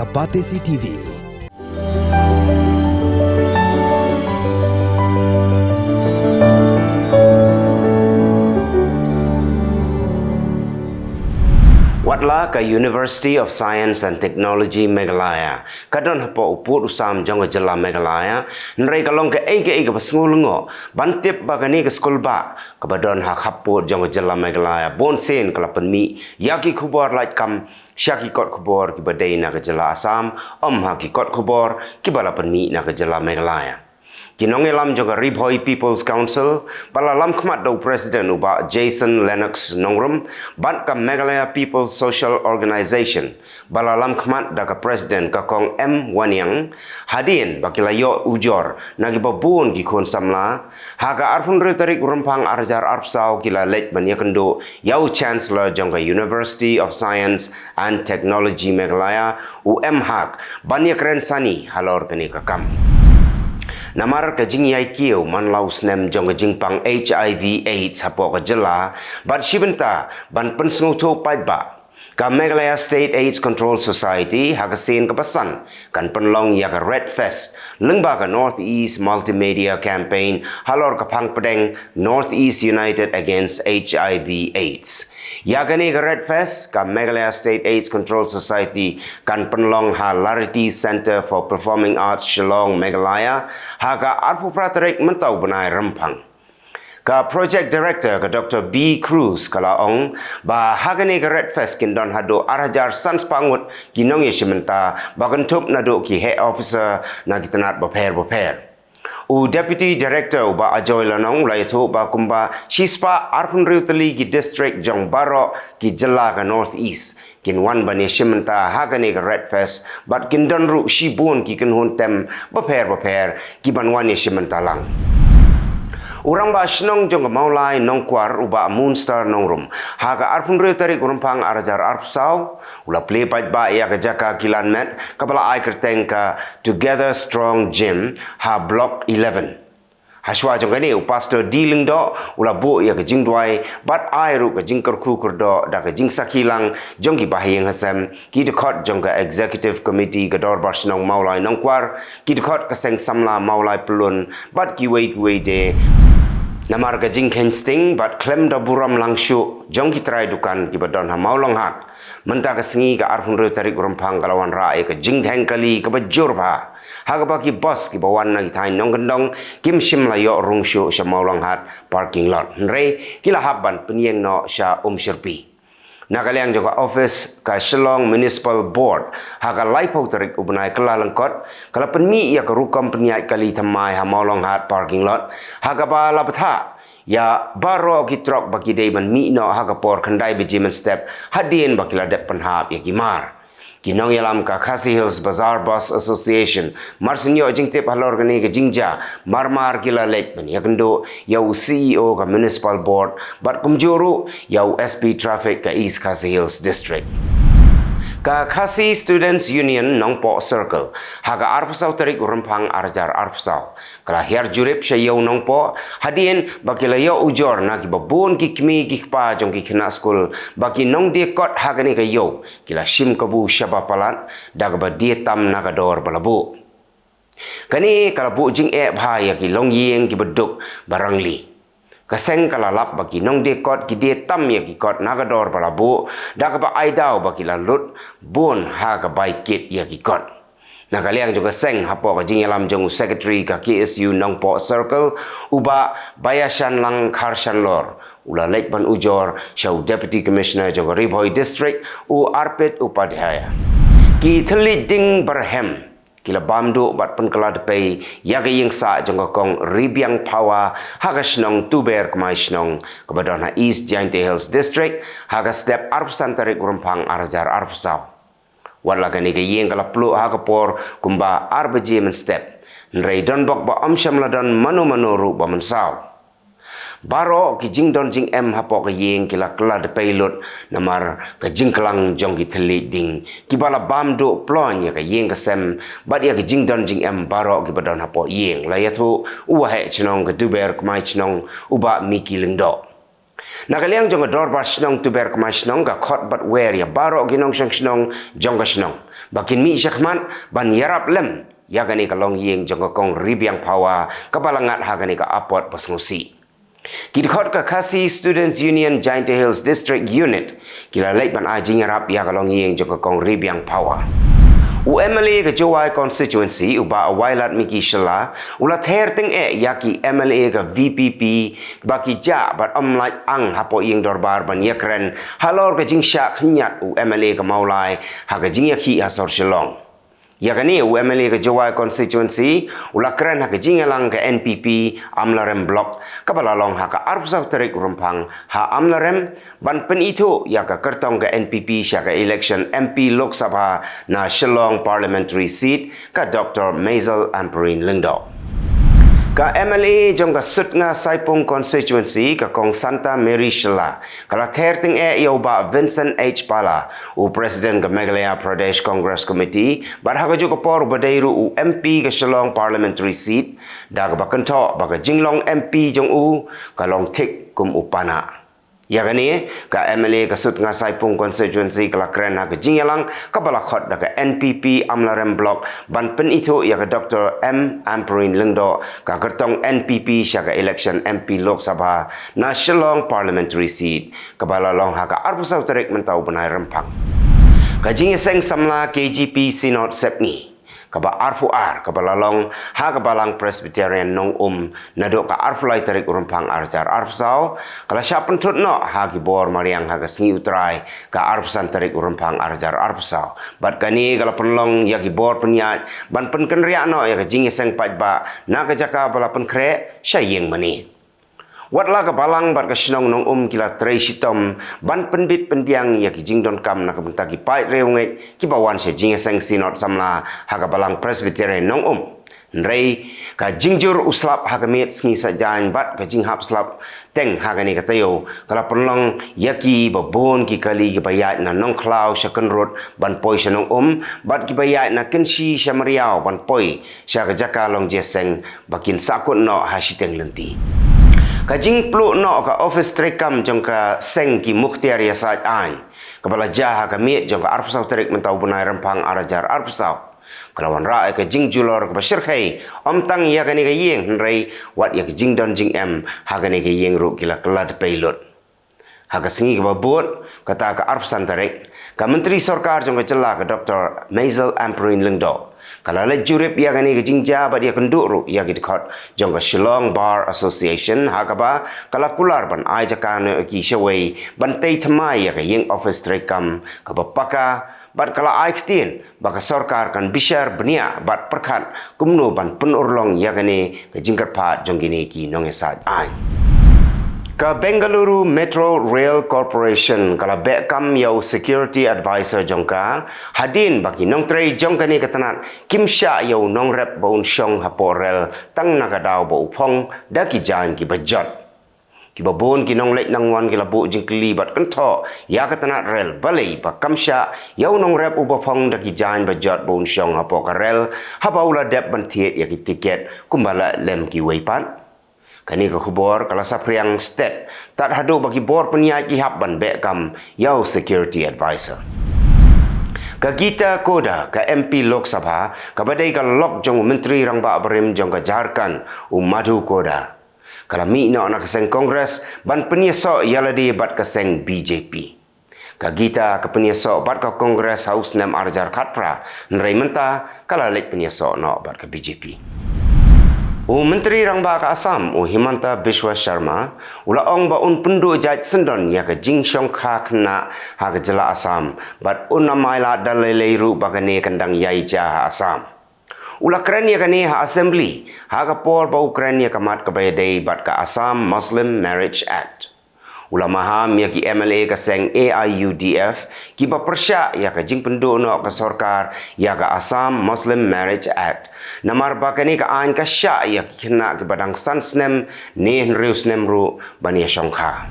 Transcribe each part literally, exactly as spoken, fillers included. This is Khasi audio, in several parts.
A Batesi T V. Watla ka University of Science and Technology Meghalaya ka don hapoh u pud u sam jong ka jylla Meghalaya, hynrei ka long kaei kaei kaba sngewlyngngoh ban tip ba kane ka skul bah kaba don ha khappud jong ka jylla Meghalaya bun sien ka la pynmih ïa ki khubor laitkam sha ki kot khubor kiba dei na ka jylla Assam, ym ha ki kot khubor kiba la pynmih na ka jylla Meghalaya. Ki nongïalam jong ka Ri Bhoi People's Council ba la lam khmat da u President u Bah Jason Lennox Nongrum bad ka Meghalaya People's Social Organization ba la lam khmat da ka President ka Kong M Wanniang, hadien ba ki la ïoh ujor na kiba bun ki khun samla, ha ka arphew hynriew tarik Rymphang ar hajar arphew saw ki la leit ban ïakynduh ïa u Chancellor jong ka University of Science and Technology Meghalaya, u M Haq, ban ïakren sani halor kane ka kam. Namar ka jingïaikiew man la u snem jong ka jingpang H I V AIDS hapoh ka jylla bad shi bynta ban pynsngewthuh paidbah, ka Meghalaya State AIDS Control Society ha ka sien kaba san kan pynlong ïa ka Red Fest lyngba ka North East Multimedia Campaign halor ka phang pdeng North East United Against H I V AIDS. Ïa kane ka Red Fest ka Meghalaya State AIDS Control Society kan pynlong ha Lariti Centre for Performing Arts, Shillong, Meghalaya, ha ka arphew phra tarik mynta u bnai Rymphang. Ka Project Director ka Doctor B Cruz ka la ong ba ha kane ka Red Fest kin don haduh ar hajar san spah ngut ki nongïashim bynta ba kynthup naduh ki heh officer na ki tnat bapher bapher. U Deputy Director u Bah Ajoy Lanong u la ïathuh ba kumba shi spah arphew hynriew tylli ki district jong baroh ki jylla ka North East kin wan ban ïashim bynta ha kane ka Red Fest bad kin don ruh shibun ki kynhun tem bapher bapher ki ban wan ïashim bynta lang. U Rangbah Shnong jong ka Mawlai Nongkwar u Bah Moonstar Nongrum ha ka arphew hynriew tarik Rymphang ar hajar arphew saw u la plie paidbah ïa ka jaka kilan met kaba la ai kyrteng ka Together Strong Gym ha Block eleven. Hashwa jong kane u Pastor D Lyngdoh u la buh ïa ka jingduwai bad ai ruh ka jingkyrkhu kyrdoh da ka jingsakhi lang jong ki bahaïing hasem, ki dkhot jong ka Executive Committee ka Dorbar Shnong Mawlai Nongkwar, ki dkhot ka Seng Samla Mawlai Pyllun bad kiwei kiwei de. Namar ka jingkheiñ sting bad khlem da burom lang shuh jong ki trai dukan kiba don ha Mawlonghat, mynta ka sngi ka arphew hynriew tarik Rymphang ka la wanrah ïa ka jingdheng kali kaba jur bha, ha kaba ki bus kiba wan na ki thaiñ nongkyndong kim shym la ïoh rung shuh sha Mawlonghat parking lot, hynrei ki la hap ban pynïeng noh sha Umshyrpi. Na ka liang jong ka office ka Shillong Municipal Board, ha ka laiphew tarik u bnai Kyllalyngkot ka la pynmih ïa ka rukom pynïaid kali thymmai ha Mawlonghat parking lot, ha kaba la bthah ïa baroh ki trok ba ki dei ban mih noh ha ka por khyndai baje mynstep hadien ba ki la dep pynhap ïa ki mar. Ki nongïalam ka Khasi Hills Bazaar Bus Association mar shu ïoh jingtip halor kane ka jingjia, mar mar ki la leit ban ïakynduh ïa u C E O ka Municipal Board bad kumjuh ruh ïa u S P Traffic ka East Khasi Hills District. Ka Khasi Students Union Nongpoh Circle, ha ka arphew saw tarik Rymphang ar hajar arphew saw, ka la hiar jurip sha Ïew Nongpoh hadien ba ki la ïoh ujor na kiba bun ki kmie ki kpa jong ki khynnah skul ba ki nongdie kot ha kane ka ïew ki la shim kabu shaba palat da kaba die tam na ka dor ba la buh. Kane ka la buh jingeh bha ïa ki longïing kiba duk ba rangli. Ka seng ka la lap ba ki nongdie kot ki die tam ïa ki kot na ka dor ba la buh da kaba ai daw ba ki la lut bun ha ka bai kit ïa ki kot. Na ka liang jong ka seng, hapoh ka jingïalam jong u Secretary ka K S U Nongpoh Circle, u Bah Baïashanlang Kharshanlor, u la leit ban ujor sha u Deputy Commissioner jong ka Ri Bhoi District, u Arpit Upadhyaya. Ki thylliej ding barhem ki la bam duh bad pynkylla dpei ïa ka ïing sah jong ka Kong Ribiang Phawa ha ka shnong Tuber Kmai Shnong kaba don ha East Jaintia Hills District ha ka step arphew san tarik Rymphang ar hajar arphew saw. Wat la kane ka ïing ka la pluh ha ka por kumba ar baje mynstep, hynrei don bok ba ym shym la don mano mano ruh ba mynsaw. Baroh ki jingdon jingem hapoh ka ïing ki la kylla dpei lut namar ka jingklang jong ki thylliej ding kiba la bam duh ploiñ ïa ka ïing ka sem bad ïa ki jingdon jingem baroh kiba don hapoh ïing, la ïathuh u Waheh Chnong ka Tuber Kmai Chnong, u Bah Micky Lyngdoh. Na ka liang jong ka Dorbar Shnong Tuber Kmai Shnong ka khot bad wer ïa baroh ki nongshong shnong jong ka shnong ba kin mih shakhmat ban ïarap lem ïa kane ka longïing jong ka Kong Ribiang Phawa kaba la ngat ha kane ka apot ba sngewsih. Ki dkhot ka Khasi Students Union Jaintia Hills District Unit ki la leit ban ai jingïarap ïa ka longïing jong ka Kong Ribiang Phawa. U M L A ka Jowai Constituency u Bah Wailadmiki Shylla u la ther tyngeh ïa ki M L A ka V P P ba ki jah bad ym lait ang hapoh ïing dorbar ban ïakren halor ka jingshah khynñiat u M L A ka Mawlai ha ka jingïakhih ha sor Shillong. Ïa kane u M L A ka Jowai Constituency u la kren ha ka jingïalang ka N P P Amlarem Block kaba la long ha ka arphew saw tarik u Rymphang ha Amlarem ban pynithuh ïa ka kyrtong ka N P P sha ka election M P Lok Sabha na Shillong Parliamentary Seat ka Doctor Maisel Ampareen Lyngdoh. Ka M L A jong ka Sutnga Saipung Constituency ka Kong Santa Mary Shylla ka la ther tyngeh ïa u Bah Vincent H Pala, u President ka Meghalaya Pradesh Congress Committee, bad ha kajuh ka por u ba dei ruh u M P ka Shillong Parliamentary Seat, da kaba kynthoh ba ka jinglong M P jong u ka long thik kum u pana. Ïa kane ka M L A ka Sutnga Saipung Constituency ka la kren ha ka jingïalang kaba la khot da ka N P P Amlarem Block ban pynithuh ïa ka Doctor M Ampareen Lyngdoh ka kyrtong N P P sha ka election M P Lok Sabha na Shillong Parliamentary Seat kaba la long ha ka arphew saw tarik mynta u bnai Rymphang. Ka jingïaseng samla K J P Synod Sepngi kaba arphew ar kaba la long ha ka Balang Presbyterian Nongum naduh ka arphew lai tarik u Rymphang ar hajar arphew saw ka la shah pynthut noh ha ki bor mariang ha ka sngi U Trai ka arphew san tarik u Rymphang ar hajar arphew saw. Bad kane ka la pynlong ïa ki bor pynïaid ban pynkynriah noh ïa ka jingïaseng paidbah na ka jaka ba la pynkhreh sha ïing mane. Wat la ka Balang bad ka shnong Nongum ki la trei shitom ban pynbit pynbiang ïa ki jingdonkam na ka bynta ki paid riewngeit kiba wan sha jingïaseng Synod samla ha ka Balang Presbyterian Nongum. Hynrei ka jingjur u slap ha ka miet sngi Saitjaiñ bad ka jinghap slap teng ha kane ka taïew ka la pynlong ïa kiba bun ki kali kiba ïaid na Nongkhlaw sha Kynrut ban poi sha Nongum bad kiba ïaid na Kynshi sha Mriaw ban poi sha ka jaka long jingïaseng ba kin sahkut noh ha shiteng lynti. Ka jingpluh noh ka ophis treikam jong ka seng ki muktiar ïasaid aiñ kaba la jia ha ka miet jong ka arphew saw tarik mynta u bnai Rymphang ar hajar arphew saw ka la wanrah ïa ka jingjulor kaba shyrkhei ym tang ïa kane ka ïing hynrei wat ïa ka jingdon jingem ha kane ka ïing ruh ki la kylla dpei lut. Ha ka sngi kaba bud, kata ka arphew san tarik, ka Myntri Sorkar jong ka jylla ka Doctor Maisel Ampareen Lyngdoh ka la leit jurip ïa kane ka jingjia bad ïakynduh ruh ïa ki dkhot jong ka Shillong Bar Association ha kaba ka la kular ban ai jaka noh ïa ki shawei ban tei thymmai ïa ka ïing ophis treikam kaba paka bad ka la ai ktien ba ka sorkar kan bishar bniah bad pyrkhat kumno ban pynurlong ïa kane ka jingkyrpad jong kine ki nongïasaid aiñ. Ka Bengaluru Metro Rail Corporation ka la beh kam ïa u security advisor jong ka hadien ba ki nongtrei jong kane ka tnat kim shah ïa u nongrep ba un shong hapoh rel tang na ka daw ba u phong da ki jaiñ kiba jot. Kiba bun ki nongleit nongwan ki la buh jingkylli bad kynthoh ïa ka tnat rel balei ba kam shah ïa u nongrep uba phong da ki jaiñ ba jot ba un shong hapoh ka rel haba u la dep ban thied ïa ki tiket kumba la lem kiwei pat. Kane ka khubor ka la saphriang stet tad haduh ba ki bor pynïaid ki hap ban beh kam ïa u security advisor. Ka Geeta Koda ka M P Lok Sabha kaba dei ka lok jong u Myntri Rangbah barim jong ka Jharkhand u Madhu Koda ka la mih noh na ka seng Congress ban pynïasoh ïa lade bad ka seng B J P. Ka Geeta ka pynïasoh bad ka Congress ha u snem ar hajar khatphra, hynrei mynta ka la leit pynïasoh noh bad ka B J P. U Myntri Rangbah ka Assam u Himanta Biswa Sharma u la ong ba un pynduh jait syndon ïa ka jingshongkha khynnah ha ka jylla Assam bad un ym ai lad da lei lei ruh ba kane kan dang ïai jia ha Assam. U la kren ïa kane ha Assembly ha ka por ba u kren ïa ka mat kaba ïadei bad ka Assam Muslim Marriage Act. U la maham ïa ki M L A ka seng A I U D F kiba pyrshah ïa ka jingpynduh noh ka sorkar ïa ka Assam Muslim Marriage Act namar ba kane ka aiñ ka shah ïa ki khynnah kiba dang san snem ne hynriew snem ruh ban ïashongkha.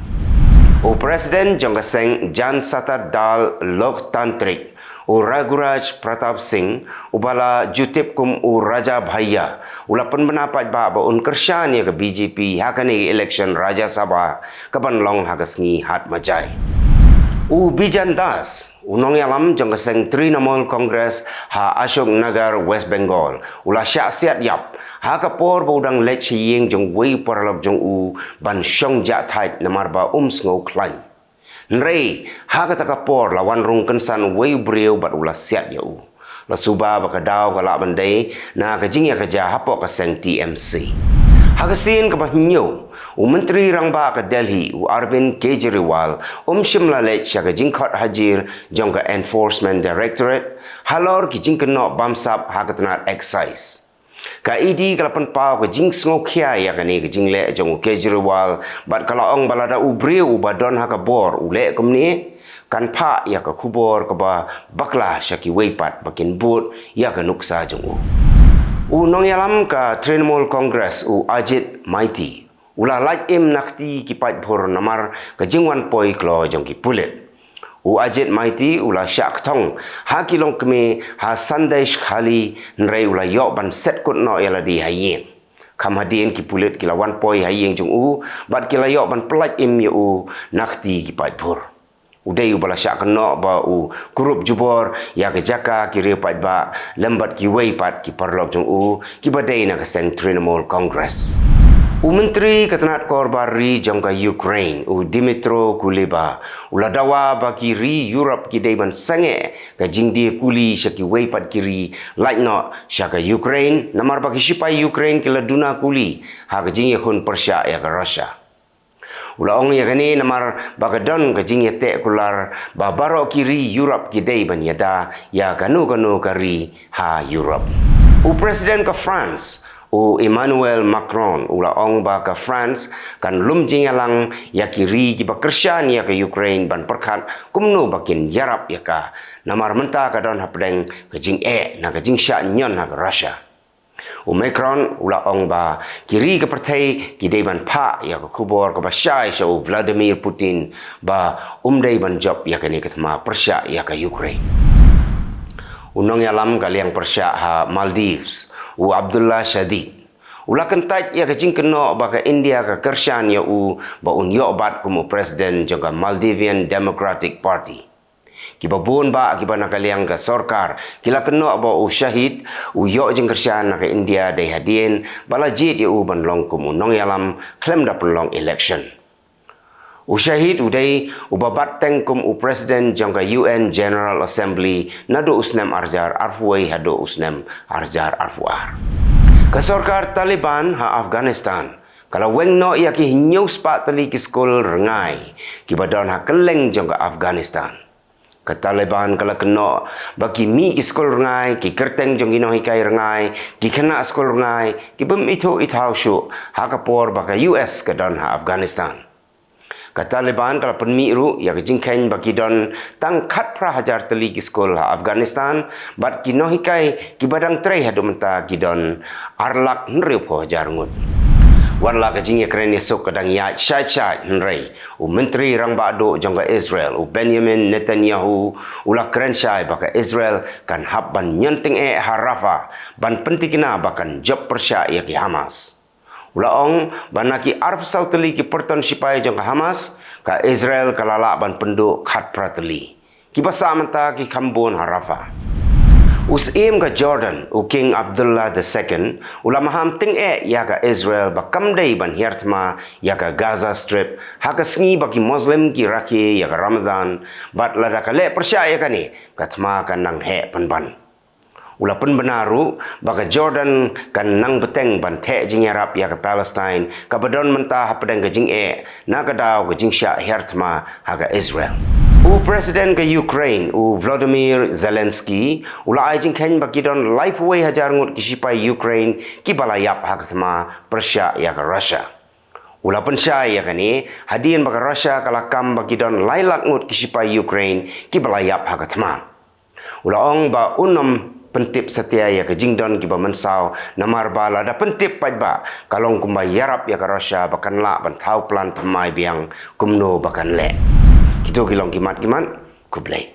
U President jong ka seng Janata Dal Loktantrik U Raghuraj Pratap Singh, uba la ju tip kum u Raja Bhaiya, u la pynbna paidbah ba un kyrshan ïa ka B J P ha kane ka election Rajya Sabha ka ban long ha ka sngi Hat Majai. U Bijan Das, u nongïalam jong ka seng Trinamool Congress ha Ashok Nagar, West Bengal, u la shah siat ïap ha ka por ba u dang leit sha ïing jong uwei u paralok jong u ban shong jah thait namar ba um sngew khlaiñ. Hynrei ha kata ka por la wan rung kynsan uwei u briew bad u la siat ïa u. La suba ba ka daw ka lah ban dei na ka jingïakajia hapoh ka seng T M C. Ha ka sien kaba hynñiew, u Myntri Rangbah ka Delhi, u Arvind Kejriwal, um shym la leit sha ka jingkhot hajir jong ka Enforcement Directorate halor ki jingkynnoh bamsap ha ka tnat excise. Ka E D ka la pynpaw ka jingsngewkhia ïa kane ka jingleh jong u Kejriwal bad ka la ong ba lada u briew uba don ha ka bor u leh kumne, kan phah ïa ka khubor kaba bakla sha kiwei pat ba kin bud ïa ka nuksa jong u. U nongïalam ka Trinamool Congress, u Ajit Maiti, u la lait im na kti ki paidbhur namar ka jingwan poi kloi jong ki pulit. U Ajit Maiti u la shah kthong ha ki longkmie ha Sandesh Khali, hynrei u la ïoh ban set kut noh ïa lade ha ïing. Kham hadien ki pulit ki la wan poi ha ïing jong u bad ki la ïoh ban pyllait im ïa u na kti ki paidbhur. U dei uba la shah kynnoh ba u kurup jubor ïa ka jaka ki riew paidbah lem bad kiwei pat ki paralok jong u kiba dei na ka seng Trinamool Congress. U Myntri ka tnat korbar ri jong ka Ukraine, u Dmytro Kuleba, u la dawa ba ki ri Europe ki dei ban sangeh ka jingdie kuli sha kiwei pat ki ri, lait noh sha ka Ukraine namar ba ki shipai Ukraine ki la duna kuli ha ka jingïakhun pyrshah ïa ka Russia. U la ong ïa kane namar ba ka don ka jingïateh kular ba baroh ki ri Europe ki dei ban ïada ïa kano kano ka ri ha Europe. U President ka France, u Emmanuel Macron, u la ong ba ka France kan lum jingïalang ïa ki ri kiba kyrshan ïa ka Ukraine ban pyrkhat kumno ba kin ïarap ïa ka, namar mynta ka don hapdeng ka jingeh na ka jingshah ñion ha ka Russia. U Macron u la ong ba ki ri ka pyrthei ki dei ban phah ïa ka khubor kaba shai sha u Vladimir Putin ba um dei ban jop ïa kane ka thma pyrshah ïa ka Ukraine. U nongïalam ka liang pyrshah ha Maldives, u Abdullah Shadid, u la kyntait ïa ka jingkynnoh ba ka India ka kyrshan ïa u ba un ïoh bat kum u president jong ka Maldivian Democratic Party. Kiba bun bah kiba na ka liang ka sorkar ki la kynnoh ba u Shahid u ïoh jingkyrshan na ka India dei hadien ba la jied ïa u ban long kum u nongïalam khlem da pynlong election. U Shahid u dei uba bat teng kum u president jong ka U N General Assembly naduh u snem arhajar arphew wei haduh u snem arhajar arphew ar. Ka sorkar Taliban ha Afghanistan ka la weng noh ïa ki hynñiew spah tylli ki skul rngai kiba don ha kylleng jong ka Afghanistan. Ka Taliban ka la kynnoh ba ki mih ki skul rngai, ki kyrteng jong ki nonghikai rngai, ki khynnah skul rngai ki bym ithuh ithaw shuh ha ka por ba ka U S ka don ha Afghanistan. Ka Taliban ka la pynmih ruh ïa ka jingkheiñ ba ki don tang khatphra hajar tylli ki skul ha Afghanistan bad ki nonghikai kiba dang trei haduh mynta ki don ar lak hynriewphew hajar ngut. Wat la ka jingïakren ïasuk ka dang ïaid shait shait, hynrei u Myntri Rangbah Duh jong ka Israel, u Benjamin Netanyahu, u la kren shai ba ka Israel kan hap ban ñion tyngeh ha Rafah ban pyntikna ba kan jop pyrshah ïa ki Hamas. U la ong ba na ki arphew saw tylli ki pyrton shipai jong ka Hamas, ka Israel ka la lah ban pynduh khatphra tylli. Kiba sah mynta ki kham bun ha Rafah. U Syiem ka Jordan, u King Abdullah the Second, u la maham tyngeh ïa ka Israel ba kam dei ban hiar thma ïa ka Gaza Strip ha ka sngi ba ki Muslim ki rakhe ïa ka Ramadan, bad lada ka leh pyrshah ïa kane, ka thma kan nang heh pynban. U la pynbna ruh ba ka Jordan kan nang bteng ban theh jingïarap ïa ka Palestine kaba don mynta hapdeng ka jingeh na ka daw ka jingshah hiar thma ha ka Israel. U President ka Ukraine, u Volodymyr Zelensky, u la ai jingkheiñ ba ki don laiphew wei hajar ngut ki shipai Ukraine kiba la ïap ha ka thma pyrshah ïa ka Russia. U la pynshai ïa kane hadien ba ka Russia ka la kam ba ki don lai lak ngut ki shipai Ukraine kiba la ïap ha ka thma. U la ong ba un ym pyntip satia ïa ka jingdon kiba mynsaw, namar ba lada pyntip paidbah ka long kumba ïarap ïa ka Russia ba kan lah ban thaw plan thymmai biang kumno ba kan leh. Kito ki long ki mat ki mat. Khublei.